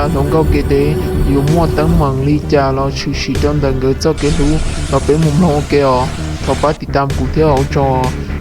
hluas nkauj kev dev yuav muaj teeb meem li cas los tshwm sim rau ntawm nkawd txoj kev hlub los peb mus mloog ua ke os. Thov pab tiv tam kuv thiab os tso.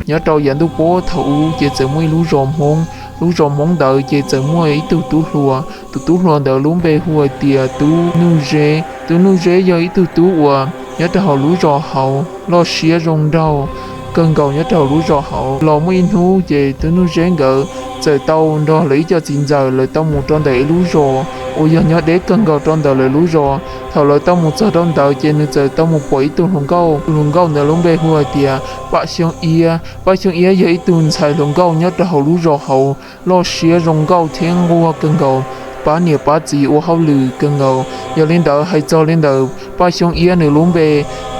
Nyob rau yav ntuj puab thaum ub ces txawm muaj ib lub zos Hmoob. Lub zos Hmoob ntawd ces txawm muaj ib tug tub hluas. Tus tub hluas ntawd lub npe hu hais tias Tub Nuj Zeb. Tub Nuj Zeb yog ib tug tub uas nyob rau hauv lub zos hauv loj siab zoo nraug kawg nkaus nyob rau hauv lub zos hauv. Los muaj ib hnub ces Tub Nuj Zeb nkawd txawm tau nrog lawv ib co txiv ntxawm lawv tau mus rau ntawm ib lub zos uas yog nyob deb kawg nkaus rau ntawm lawv lub zos. Thaum lawv tau mus txog rau ntawd ces nws txawm tau mus pom ib tug hluas nkauj. Hluas nkauj ntawd lub npe hu hais tias Paj Xyooj Iab. Paj Xyooj Iab yog ib tug ntxhais hluas nkauj nyob rau hauv lub zos hauv loj siab zoo nkauj thiab nquag kawg nkaus, pab niam pab txiv ua hauj lwm kawg nkaus. Yog li ntawd hais txog li ntawm Paj Xyooj Iab nws lub npe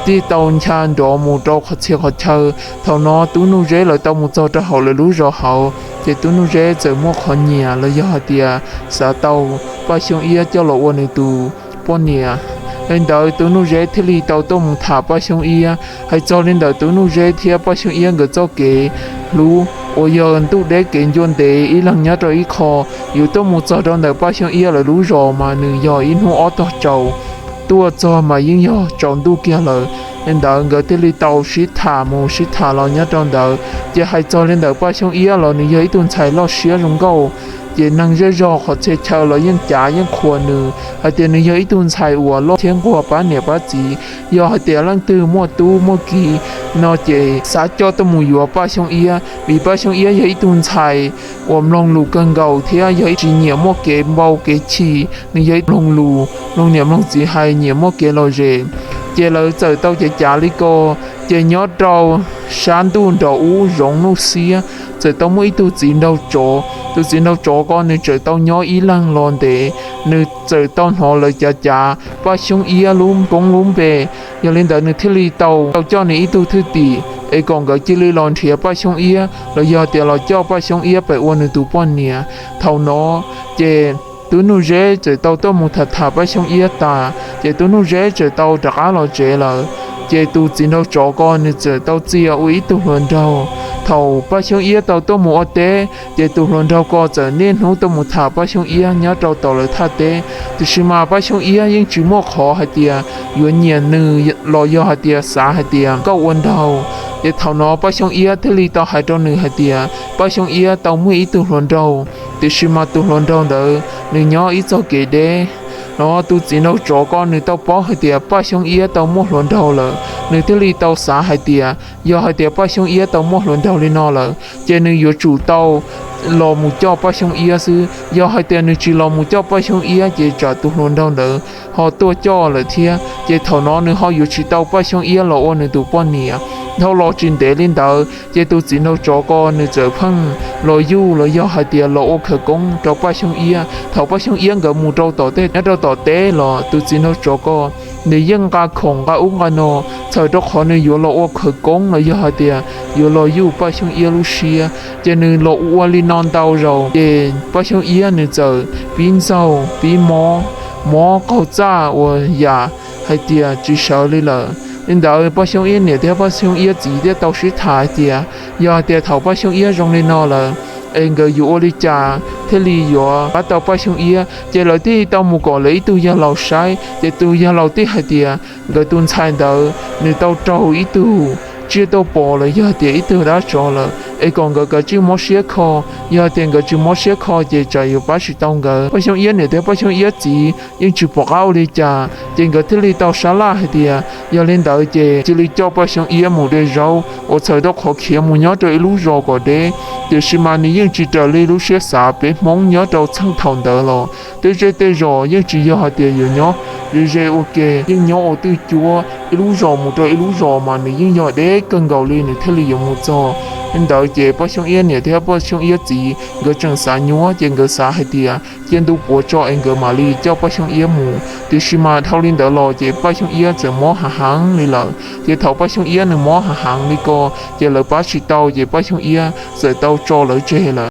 thiaj tau ncha nrov mus rau qhov txhia qhov chaw. Thaum no Tub Nuj Zeb lawv tau mus txog rau hauv lawv lub zos hauv ces Tub Nuj Zeb txawm muaj qhov nyiam los yog hais tias xav tau Paj Xyooj Iab coj los ua nws tus poj niam. Li ntawd Tub Nuj Zeb thiaj li tau tuaj mus tham Paj Xyooj Iab. Hais txog li ntawm Tub Nuj Zeb thiab Paj Xyooj Iab nkawd txoj kev hlub uas yog ntuj deb kev ncua ntev ib leeg nyob rau ib qho, yuav tuaj mus txog rau ntawm Paj Xyooj Iab lawv lub zos mas nws yog ib hnub ob tog tsaus. Tuaj txog mas yeej yog tsaus ntuj kiag lawm. Li ntawd nkawd thiaj li tau sib tham mus sib tham los nyob rau ntawd. Ces hais txog li ntawm Paj Xyooj Iab los nws yog ib tug ntxhais loj siab zoo nkauj, ces neeg zej zog qhov txhia chaw los yeej cav yeej qhuas nws hais tias nws yog ib tug ntxhais uas loj thiab nquag pab niam pab txiv. Yog hais tias leej twg muaj tub muaj kiv no ces xav coj tuaj mus yuav Paj Xyooj Iab, vim Paj Xyooj Iab yog ib tug ntxhais uas mloog lus kawg nkaus thiab yog tsis nyiam muaj kev npau kev chim, nws yog ib mloog lus, mloog niam mloog txiv hais, nyiam muaj kev lom zem. Ces lawv txawm tau cav cav li ko, ces nyob rau sab ntuj nrov ub zoov nuj xiab, txawm tau muaj ib tug txiv nraug tsov. Tus txiv nraug tsov ko nws txawm tau nyob ib leeg los ntev, nws txawm tau hnov lawv cav cav Paj Xyooj Iab lub koob lub npe. Yog li ntawd nws thiaj li tau, tau coj nws ib tug thwj tim es kom nkawd cia li los nrhiav Paj Xyooj Iab los yog tias los coj Paj Xyooj Iab pem ua nws tus poj niam. Thaum no ces Tub Nuj Zeb txawm tau tuaj mus tham tham Paj Xyooj Iab tas ces Tub Nuj Zeb txawm tau rov qab los tsev lawm. Ces tus txiv nraug tsov ko nws txawm tau txia ua ib tug hluas nraug. Thaum Paj Xyooj Iab tau tuaj mus ua teb ces tus hluas nraug ko txawm niaj hnub tuaj mus tham Paj Xyooj Iab nyob rau tom lawv thaj teb. Tiam sis mas Paj Xyooj Iab yeej tsis muaj qhov hais tias yuav nyiam nws los yog hais tias xav hais tias nkauj ua nraug. Ces thaum no Paj Xyooj Iab thiaj li tau hais rau nws hais tias Paj Xyooj Iab tau muaj ib tug hluas nraug, tiam sis mas tus hluas nraug ntawd nws nyob ib txoj kev deb. No tus txiv nraug tsov ko nws tau paub hais tias Paj Xyooj Iab tau muaj hluas nraug lawm, nws thiaj li tau xav hais tias yog hais tias Paj Xyooj Iab tau muaj hluas nraug li no lawm ces nws yuav tsum tau los mus coj Paj Xyooj Iab xwb. Yog hais tias nws tsis los mus coj Paj Xyooj Iab ces tsam tus hluas nraug ntawd ho tuaj coj lawm thiab, ces thaum no nws ho yuav tsis tau Paj Xyooj Iab los ua nws tus poj niam. Dhau los tsis ntev li ntawd ces tus txiv nraug tsov ko nws txawm pheej los yuj los yog hais tias los ua khawv koob rau Paj Xyooj Iab. Thaum Paj Xyooj Iab nkawd mus rau tom tej nyob rau tom teb los tus txiv nraug tsov ko nws yeej nqa khoom nqa ub nqa no, txhawm rau qhov nws yuav los ua khawv koob los yog hais tias yuav los yuj Paj Xyooj Iab lub siab. Ces nws los ua li no ntau zaus ces Paj Xyooj Iab nws txawm pib ntxaug pib mob, mob qaug txaj uas yam hais tias tsis sawv li lawm. Li ntawd Paj Xyooj Iab niam thiab Paj Xyooj Iab txiv thiaj tau sib tham hais tias yog hais tias thaum Paj Xyooj Iab zoo li no lawm es nkawd yuav ua li cas thiaj li yuav pab tau Paj Xyooj Iab. Ces lawv thiaj tau mus kom lawv ib tug yawg laus saib, ces tus yawg laus thiaj hais tias nkawd tus ntxhais ntawd nws tau raug ib tug tsiaj tuaj pov los yog tias ib tug dab tsov lawm, es kom nkawd kav tsij mob siab kho. Yog tias nkawd tsis mob siab kho ces tsam yuav pab tsis tau nkawd. Paj Xyooj Iab niam thiab Paj Xyooj Iab txiv yeej tsis pom qab ua li cas, ces nkawd thiaj li tau sab laj hais tias yog li ntawd ces cia li coj Paj Xyooj Iab mus de zaub uas txhawm rau qhov khiav mus nyob rau ib lub zos kom deb. Tiam sis mas nws yeej tsis raws li lub siab xav. Peb Hmoob nyob rau txheej thaum ntawd los tej zej tej zos yeej tsis yog hais tias yuav nyob ze ze ua ke, yeej nyob ua twj cuab, ib lub zos mus rau ib lub zos mas nws yeej yog deb kawg nkaus li nws thiaj li yuav mus txog. Li ntawd ces Paj Xyooj Iab niam thiab Paj Xyooj Iab txiv nkawd tseem xav nyuab, ces nkawd xav hais tias cia ntu puav tso es nkawd mam li coj Paj Xyooj Iab mus. Tiam sis mas dhau li ntawd los ces Paj Xyooj Iab txawm mob hav heev li lawm. Ces thaum Paj Xyooj Iab nws mob hav heev li ko, ces lawv pab tsis tau, ces Paj Xyooj Iab txawm tau tso lawv tseg lawm.